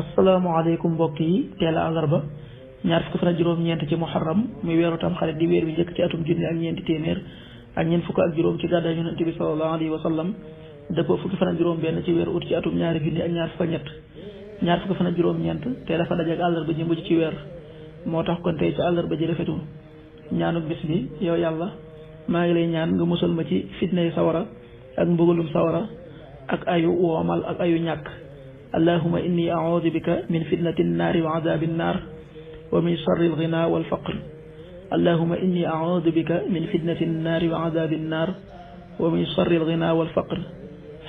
asalaamaaleykum mbokk yi teel a àllarba ñaar fukki fan ak juróom-ñeent ci muharram muy weeru tam xarit di weer bi njëkk ci atum junni ak ñeenti téeméer ak ñeent fukk ak juróom ci gàddaay yonent bi sallallahu alayhi wa sallam dëppoo fukki fan ak juróom benn ci weeru ut ci atum ñaari junni ak ñaar fukk ak ñett ñaar fukki fan ak juróom-ñeent teel a fa dajeek àllarba ji mujj ci weer moo tax kon tey ci àllarba ji rafetul ñaanu bis bi yow yàlla maa ngi lay ñaan nga musal ma ci fitnay sawara ak mbugalum sawara ak ayu woomal ak ayu ñàkk allahuma inni audu bika min fitnati nnaari wa adabi nnaar wa min charri alghina walfaqr allahuma inni audu bika min fitnati nnaari wa adabi nnaar wa min charri alghina walfaqr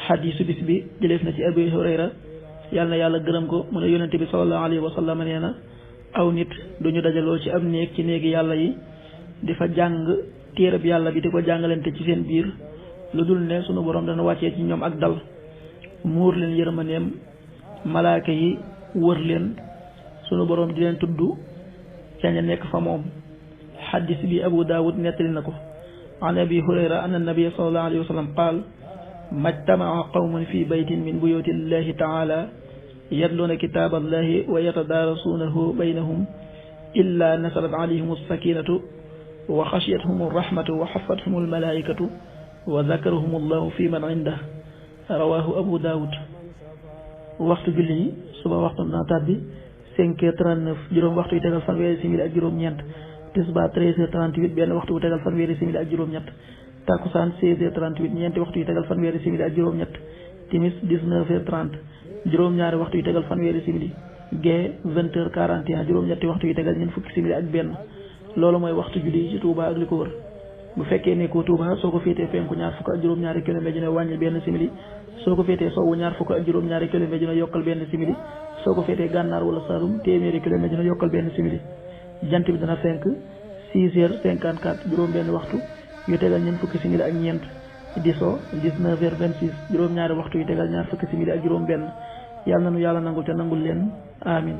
xadiisu bis bi jëleef na ci abi hurayra yàlla na yàlla gërëm ko mu ne yonente bi sallallahu alayhi wa sallam nee na aw nit duñu dajaloo ci am néeg ci néegi yàlla yi di fa jàng téereb yàlla bi di ko jàngalante ci seen biir lu dul ne sunu borom dana wàccee ci ñoom ak dal muur leen yërmandeem malaaka yi wër leen sunu borom di leen tudd ca ña nekk fa moom xaddis bi abu daawud nettali na ko an abi hurayra anna nabiyya sallallahu alayhi wa sallam qaal majtamaa qawmun fi baytin min buyuti llahi taala yatluuna kitaaba allahi wa yatadaarasuunahu baynahum illa nasalat alayhim alsakinatu wa xashiyatuhum alrahmatu wa xafathum almalaikatu wa dakarahum allahu fi man indah rawahu abu daawud waxtu julli yi suba waxtu na tàbbi 5h39 juróom waxtu yu tegal fanweeri simili ak juróom-ñeent tisbaar 13h38 benn waxtu yu tegal fanweeri simili ak juróom-ñett takkusaan 16h38 ñeenti waxtu yu tegal fanweeri simili ak juróom-ñett timis 19h30 juróom-ñaari waxtu yu tegal fanweeri simili gee 20h41 juróom-ñetti waxtu yu tegal ñeent fukki simili ak benn loolu mooy waxtu julli yi ci Touba ak li ko wër bu fekkee nekkoo Touba soo ko féetee penku ñaar fukk ak juróom-ñaari kilomètre dina wàññi benn simili soo ko féetee sowwu ñaar fukk ak juróom-ñaari kilomètre dina yokkal benn simili soo ko féetee gànnaar wala Saalum téeméeri kilomètre dina yokkal benn simili jant bi dana fenk 6h54 juróom benn waxtu yu tegal ñeent fukki simili ak ñeent di so 19h26 juróom-ñaari waxtu yu tegal ñaar fukki simili ak juróom benn yàlla nanu yàlla nangul te nangul leen amin